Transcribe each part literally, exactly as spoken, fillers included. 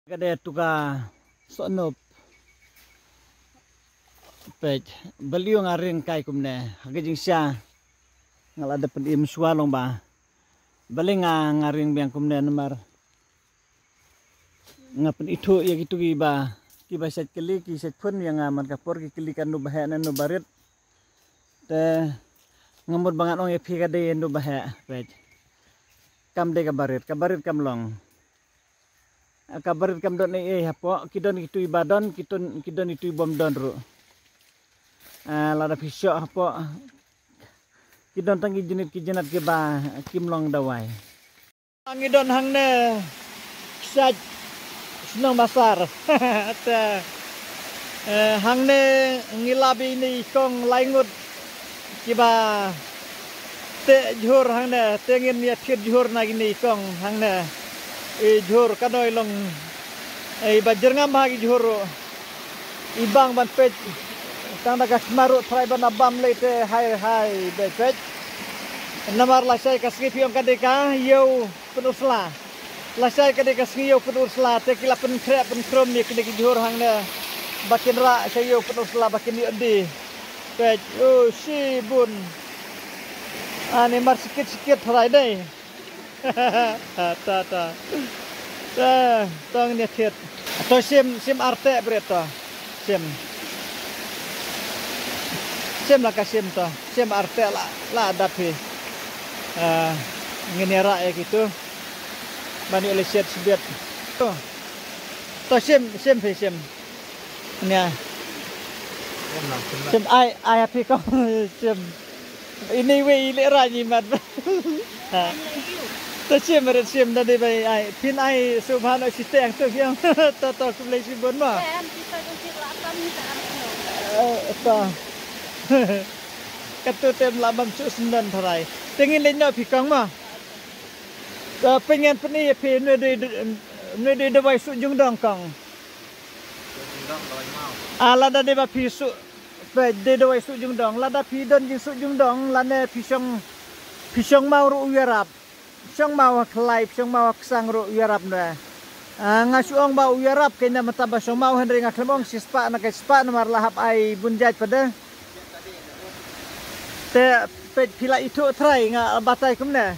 Ka dei tu ka Sohnup. Peit, balei nga ring kai kumne ha ka jingshisha. Nga la dep pynim shuwa long ba balei nga, nga ring biang kumne namar nga pynithuh ïa kitu kiba, kiba shait kylli, ki shait phone ïa nga man ka por, ki kylli katno ba heh ne katno ba rit. Te nga mut ba ngan ong ïa phi ka dei katno ba heh, peit. Kam dei kaba rit, kaba rit kam long. Kaba rit kam don ei ei hapoh, ki don kitu kiba don, ki don, ki don kitu kibym don ruh. Ah, lada phi shoh hapoh, ki don tang ki jingit ki jingat kiba kim long dawai. Ngi don hangne, sha shnong Basar. Te, eh, hangne ngi lap ïa ine i kong lai ngut kiba teh jhur hangne, te ngin ïa thied jhur na ine i kong hangne. I jhur ka dei long, eh, iba jyrngam ha ki jhur ruh. I bang ban peit tang da ka sma ruh trai ban bam lei te hai hai ba peit. Namar lashai ka sngi phi ong ka dei ka ïew pynursla. Lashai ka dei ka sngi ïew pynursla te ki la pynkhreh pynkhrem ïa kine ki jhur hangne ba kin rah sha ïew pynursla ba kin ïoh die. Peit, oh, shibun. Ani mar sikit sikit trai dei. Ta, ta. Ta, tong ne thied. To shim, shim arteh bret to. Shim. Shim la ka shim to. Shim arteh la, la dap hi. Ah, ngin ïa rah ïa kitu. Ban ïoh leh shet sbet. To. To shim, shim phi shim. Nia. Sim ai, ai ha phi kong. Sim. Ini wei i leh rah ngi mat. Ha. Ta sim ret sim da dei bai ai. Phin ai subhan oi siteng tu kiang. Ta ta kum lei sibun ma. Eh, ta. Katu tem la bam su sendon tharai. Te ngin leit noh phi kong ma. Ta pyngen pyni phi nwe dei, nwe dei dawai su jingdong kong. Ah, lada dei ba phi su, phi dei dawai su jingdong, lada phi don jingsu jingdong, lane phi shong, phi shong maw ruh u ïarap. Shong maw ha khlai, shong maw ha ksang ruh u ïarap ne. Ah, nga shu ong ba u ïarap kein na mynta ba shong maw hynrei nga khlem ong shispah na ka shispah namar la hap ai bun jait pat de. Te peit phi la ithuh trai nga batai kumne.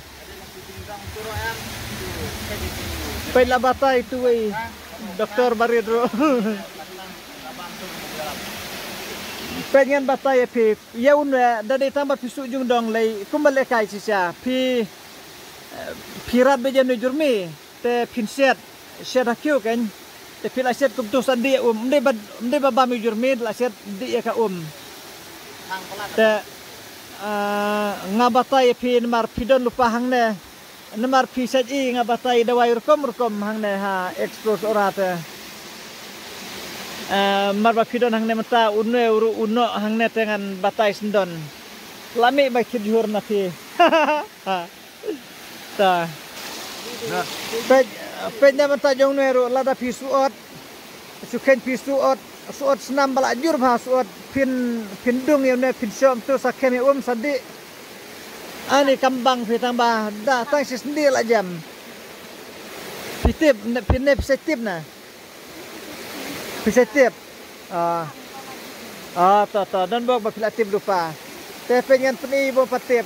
Peit la batai tu wei doktor barit ruh. Peit ngan batai ïa phi ïa une da dei tang ba phi su jingdong lei kumba lehkai shisha phi, eh, phi rat ba jan u jurmi. Te phin shet, shet ha kiew kein. Te phi la shet kumtu sa dih um. Ym dei ba, ym dei ba bam ïa u jurmi la shet dih ïa ka um. Te, ah, nga batai ïa phi namar phi don lypa hangne. Namar phi shet i nga batai dawai rukom rukom hangne ha Explore Sohra te. Ah, namar ba phi don hangne mynta une u ruh u noh hangne te ngan batai sendon. La mih ba kit jhur na phi. Ta. Peit, peit na bynta jong nwe ruh lada phi suot. Shu khein phi suot, suot snam ba la jur bha suot phin, phin dung ïa nwe phin shom tu sa khem ïa um sa dih. Ani kam bang phi tang ba da tang shi sendih la jam. Phi tip, ne, phi ne phi sa tip na. Phi sa tip. Ah. Ah, to, to, don bok ba phi la tip lypa. Te pyngen pyni bok pat tip.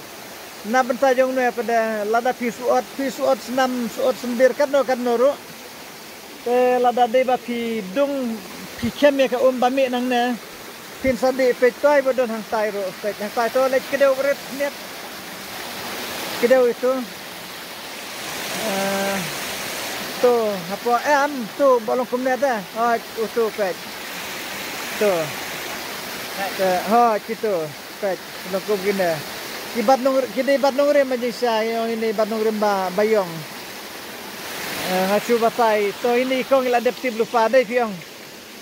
Na bynta jong nwe pat de lada phi suot, phi suot snam, suot sembir katno katno ruh. Te lada dei ba phi dung phi khem ïa ka um ba mih nangne. Phin sa dih peit toi ba don hangtai ruh, peit hangtai to leit kdew rit niat. Kdew itu. Eh, tu, hapoh em, tu, ba long kumne te. Hoi, utu, peit. Tu. Te, hoi, kitu. Peit, long kum kine. Ki bat nong, ki dei bat nongrim ma jingshisha, ïong ini bat nongrim ba, ba ïong. Eh, nga shu batai, to ini kong i la dep tip lypa dei phi ong.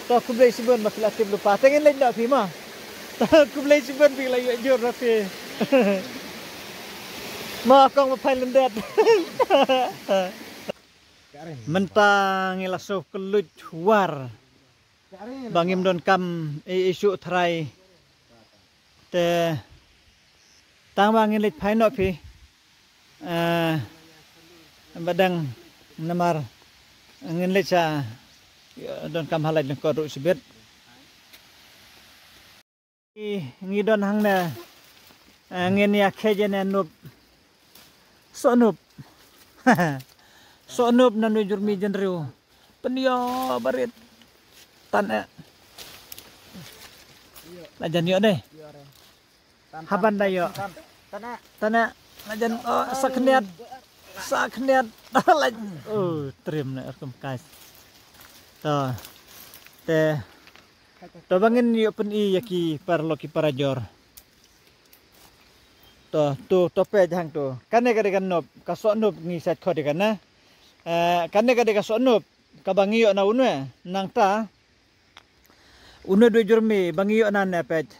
To khublei shibun ba phi la tip lypa. Te ngin leit noh phi ma. To khublei shibun phi la ïoh jur na phi. Ma kong ba phai lyndet. Mynta ngi la shu kylluid war. Ba ngim don kam i, i shu tharai. Te tang ba ngin leit phai noh phi. Eh, ba dang namar ngin leit sha Ïa, don kam halai lyngkot ruh shibit. Ngi, ngi don hangne. Eh, ngin ïa khie ïa ne nup. Sohnup. Sohnup na nui jurmi jynriew. Pynïoh barit. Tan eh. La jan ïoh dei. Haban da ïoh. Tan eh. La jan, oh, sa khniat. Sa khniat. La, oh, trim ne, kum kai. To. Te. To ba ngin ïoh pyni ïa ki paralok ki parajor. To, to, to peit hangto. Kane ka dei ka nup, ka sohnup ngi sait khot ïa kane. Eh, kane ka dei ka sohnup, kaba ngi ïoh na une, nangta. Une dei jurmi, ba ngi ïoh na ne peit.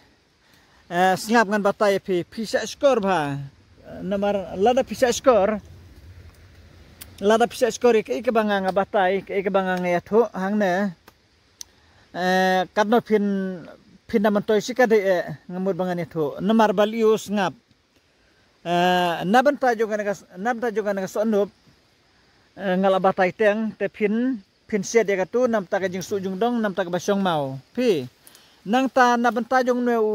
Eh, sngap ngan batai phi, phi sait skor bha. Namar lada phi sait skor. Lada phi sait skor ïa kaei kaba nga nga batai, kaei kaba nga nga ïathuh hangne. Eh, katno phin, phin da myntoi shi ka dei eh, nga mut ba ngan ïathuh. Namar ba lyiu sngap. Eh, na bynta jong kane ka, na bynta jong kane ka sohnup. Eh, nga la batai teng, te phin, phin shet ïa katu, na bynta ka jingsuh jingdong, na bynta kaba shong maw. Phi. Nangta na bynta jong une u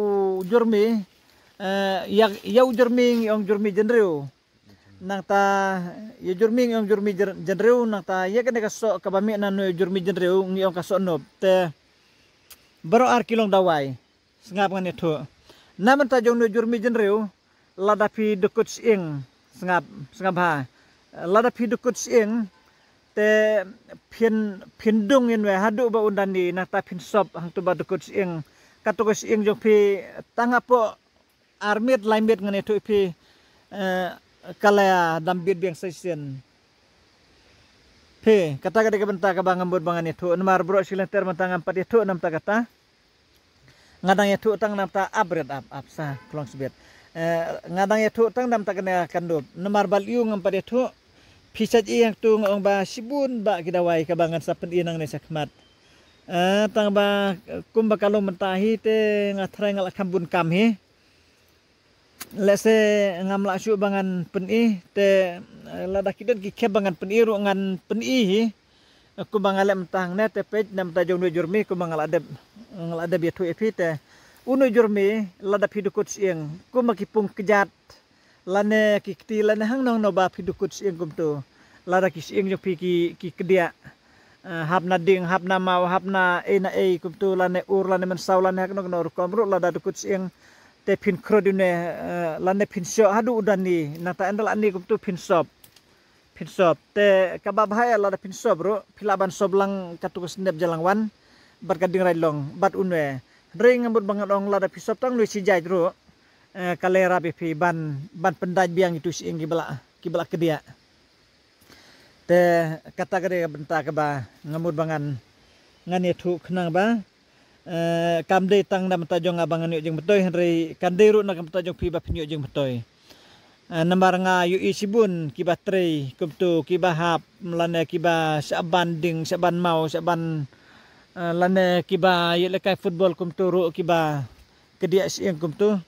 jurmi, eh, ïa, ïa u jurmi ngi ong jurmi jynriew. Nangta, ïa jurmi ngi ong jurmi jyr-, jynriew, nangta, ïa kane ka soh kaba mih na une u jurmi jynriew, ngi ong ka sohnup. Te, baroh ar ki long dawai. Sngap ngan ïathuh. Na bynta jong une u jurmi jynriew, lada phi dukut shyieng. Sngap, sngap bha. Lada phi dukut shyieng, te phin, phin dung ïa une, haduh ba un da ni, nangta phin sop, hangtu ba dukut shyieng. Katu ka shyieng jong phi, tang hapoh, ar miet, lai miet ngan ïathuh phi, eh, ka la dam bit biang sa shisien. Phi, kata ka dei ka bynta kaba nga mut ba ngan ïathuh, namar baroh shi lynter mynta ngam pat ïathuh na bynta kata. Nga dang ïathuh tang na bynta ap rit ap, ap sa, klong shibit. Eh, nga dang ïathuh tang na bynta kane ka nup, namar ba lyiu ngam pat ïathuh. Phi sait ïa hangtu nga ong ba shibun ba ki dawai kaba ngan sa pyni nangne shakhmat. Eh, tang ba, eh, kumba ka long mynta hi te nga tharai nga la kham bun kam hi. Lehse ngam lah shuh ba ngan pyni, te, eh, lada ki don ki khep ba ngan pyni ruh ngan pyni hi. Eh, kumba nga leh mynta hangne te peit na bynta jong une u jurmi, kumba nga la dep, nga la dep ïathuh ïa phi te. Une u jurmi, lada phi dukut shyieng, kumba ki pung kjat. Lane ki kti, lane hangno hangno ba phi dukut shyieng kumtu. Lada ki shyieng jong phi ki, ki kdiah. Eh, hap na ding, hap na maw, hap na ei na ei kumtu, lane ur, lane mynsaw, lane hangno hangno rukom ruh, lada dukut shyieng. Te phin khrud ïa une, eh, lane phin shoh haduh u da ni, nangta ynda la ni kumtu phin sop. Phin sop. Te kaba bha ïa lada phin sop ruh, phi lah ban sop lang katu ka snep jalang wan, bad ka ding railong, bad une. Hynrei nga mut ba ngan ong lada phi sop tang lui shi jait ruh, eh, ka la ïarap ïa phi ban, ban pyndait biang itu shyieng kiba la, kiba la kdiah. Te kata ka dei ka bynta kaba nga mut ba ngan, ngan ïathuh khnang ba, eh, kam dei tang na bynta jong nga ba ngan ïoh jingmyntoi, hynrei kan dei ruh na ka bynta jong phi ba phin ïoh jingmyntoi. Eh, namar nga ïohi shibun kiba trei kumtu, kiba hap, lane kiba shah ban ding, shah ban maw, shah ban, eh, lane kiba ïalehkai football kumtu ruh, kiba kdiah shyieng kumtu.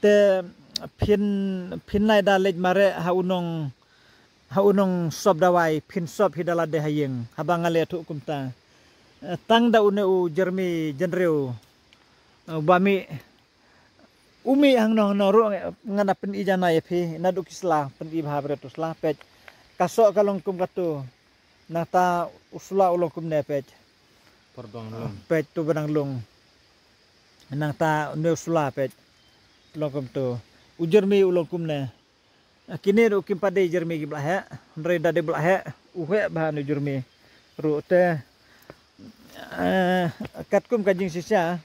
Te phin, phin nai da leit mareh ha u nong, ha u nong sop dawai, phin sop hi da lade ha ïing, haba nga la ïathuh kumta. Eh, tang da une u jyrmi jynriew, eh, ba mih, u mih hangno hangno ruh, eh, ngan da pyni janai ïa phi, naduh ki sla, pyni bha bret u sla, peit. Ka soh ka long kum katu, nangta u sla u long kumne, peit. Pardon long. Peit tu ba dang long. Nangta une u sla, peit. Long kumtu. U jyrmi u long kumne. Kine ruh kim pat dei jyrmi kiba la heh. Hynrei da dei ba la heh, u heh bha une u jyrmi. Ruh te, eh, katkum ka jingshisha.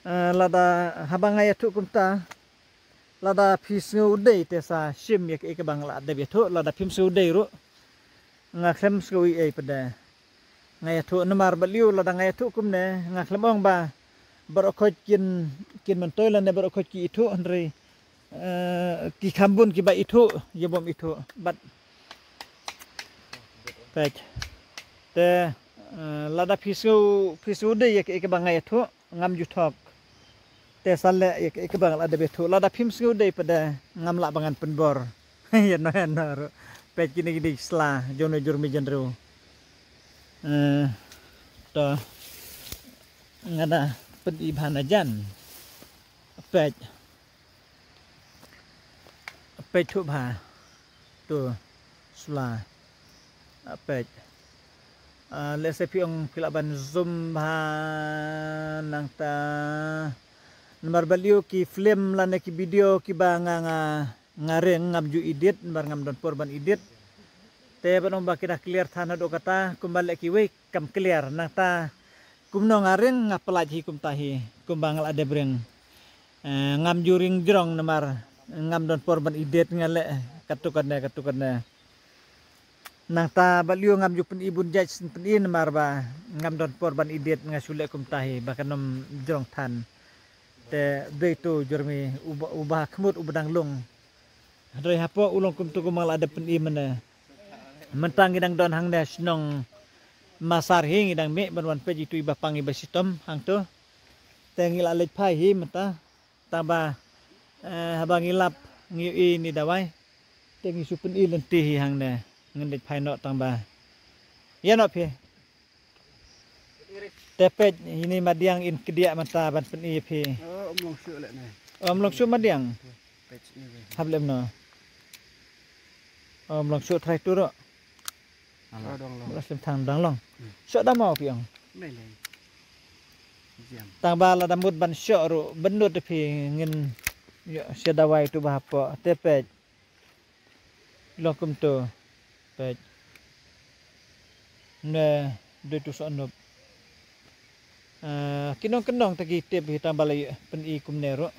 Eh, lada haba nga ïathuh kumta. Lada phi sngew dei te sa shim ïa kaei kaba nga la dep ïathuh, lada phim sngew dei ruh. Nga khlem sngew ei ei pat de. Nga ïathuh namar ba lyiu lada nga ïathuh kumne, nga khlem ong ba baroh khoit kin, kin myntoi lane baroh khoit ki ithuh, hynrei, eh, ki kham bun kiba ithuh, ïa bym ithuh. Bad peit. Te, eh, lada phi sngew, phi sngew dei ïa kaei kaba nga ïathuh, ngam ju thok. Te sa leh ïa kaei kaba nga la dep ïathuh. Lada phim sngew dei pat de, ngam lah ba ngan pynbor. Ïa no, ïa no ruh. Peit kine ki dei sla jong une u jyrmi jynriew. Eh, to nga da peit i bha na jan. Peit. Peit thuh bha. To sla. Peit. Ah, lehse phi ong phi lah ban zoom bha nangta. Namar balei ki film lane ki video kiba nga nga nga ring ngam ju edit namar ngam don por ban edit. Te ban ong ba ki da clear than haduh kata kumba leh kiwei kam clear nangta. Kumno nga ring nga pynlait hi kumta hi kumba nga la dep ring. Eh, ngam ju ring jrong namar ngam don por ban edit nga leh katto katne katto katne. Nangta balei ngam ju pyni bun jait sien pyni namar ba ngam don por ban edit nga shu leh kumta hi ba kan ym jrong than. Te dei tu jurmi uba, uba khmut uba dang lung. Hynrei hapoh u long kumtu kumba la dep pyni mynne. Mynta ngi dang don hangne shnong Masar hi ngi dang mih ban wan peit itu iba pang iba shitom hangtu. Te ngi la leit phai hi mynta. Tangba, eh, haba ngi lap ngi ïohi ni dawai. Te ngi shu pyni lynti hi hangne. Ngin leit phai noh tangba. Ïa noh phi. Te peit ini madiang in kdiah mynta ban pyni phi. Oh, ym long shuh leh ne. Ym long shuh madiang. Peit ni. Hap lem no. Ym long shuh trai tu ruh. Alah. Oh, dang long. Bla slim thang dang long. Hmm. Shuh da mau phi ong. Mei lei. Jiam. Tangba lada mut ban shuh ruh ban nud phi ngin ïoh shuh dawai tu ba hapoh te peit. Long kumtu. Peit. Ne dei tu shuh nup. Eh, ki nong ki nong ta ki tip hi tangba la pyni kumne ruh.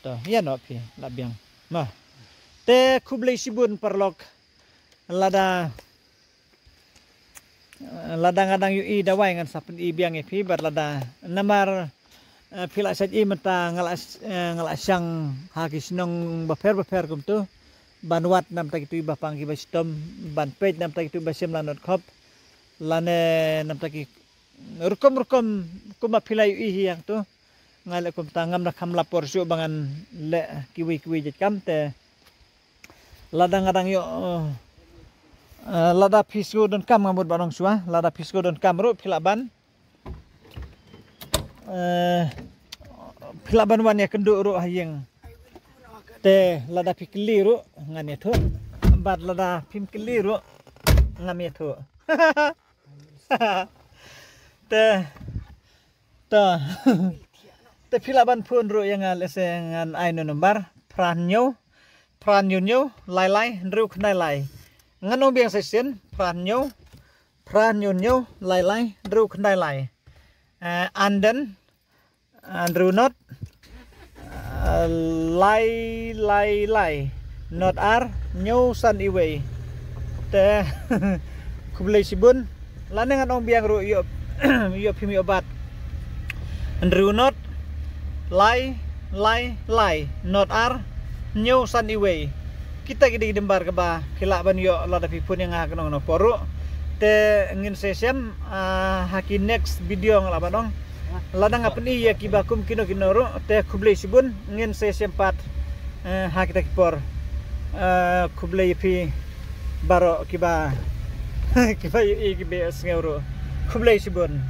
To ïa noh phi la biang. Ma. Te khublei shibun paralok. Lada lada nga dang ïohi dawai ngan sa pyni biang ïa phi bad lada namar, eh, phi la shait i mynta nga la, eh, nga la shang ha ki shnong bapher bapher kumtu ban wad namta kitu iba pang kiba shitom ban peit namta kitu iba shim la nut khop lane namta ki rukom rukom kumba phi la ïohi hi hangtu. Nga leh kumta ngam da kham lap por shuh ba ngan leh kiwei kiwei jait kam te lada nga dang ïoh, eh, lada phi shu donkam nga mut ban ong shuwa lada phi shu donkam ruh phi lah ban, eh, phi lah ban wan ïa kynduh ruh ha ïing. Te lada phi kylli ruh ngan ïathuh bad lada phim kylli ruh ngam ïathuh. Te to te phi lah ban phone ruh ïa nga lehse ngan ai na number phra hynñiew phra hynñiew hynñiew lai lai hynriew khyndai lai. Ngan ong biang sa shisien phra hynñiew phra hynñiew hynñiew lai lai hynriew khyndai lai. Eh, Anden Andrew Not. Eh, lai lai lai not ar hynñiew san iwei. Te khublei shibun. Lane ngan ong biang ruh ïoh ïoh phim ïoh bat. Andrew Not lai lai lai not ar hynñiew san iwei. Kita ki dei ki number kaba phi lah ban ïoh lada phi phone ïa nga ha kano kano por ruh. Te ngin sa ïashem, ah, ha ki next video nga lah ban ong. Lada nga pyni ïa kiba kum kino kino ruh te khublei shibun ngin sa ïashem pat, eh, ha kita ki por. Eh, khublei ïa phi baroh kiba kiba ïohi kiba ïohsngew ruh. Khublei shibun.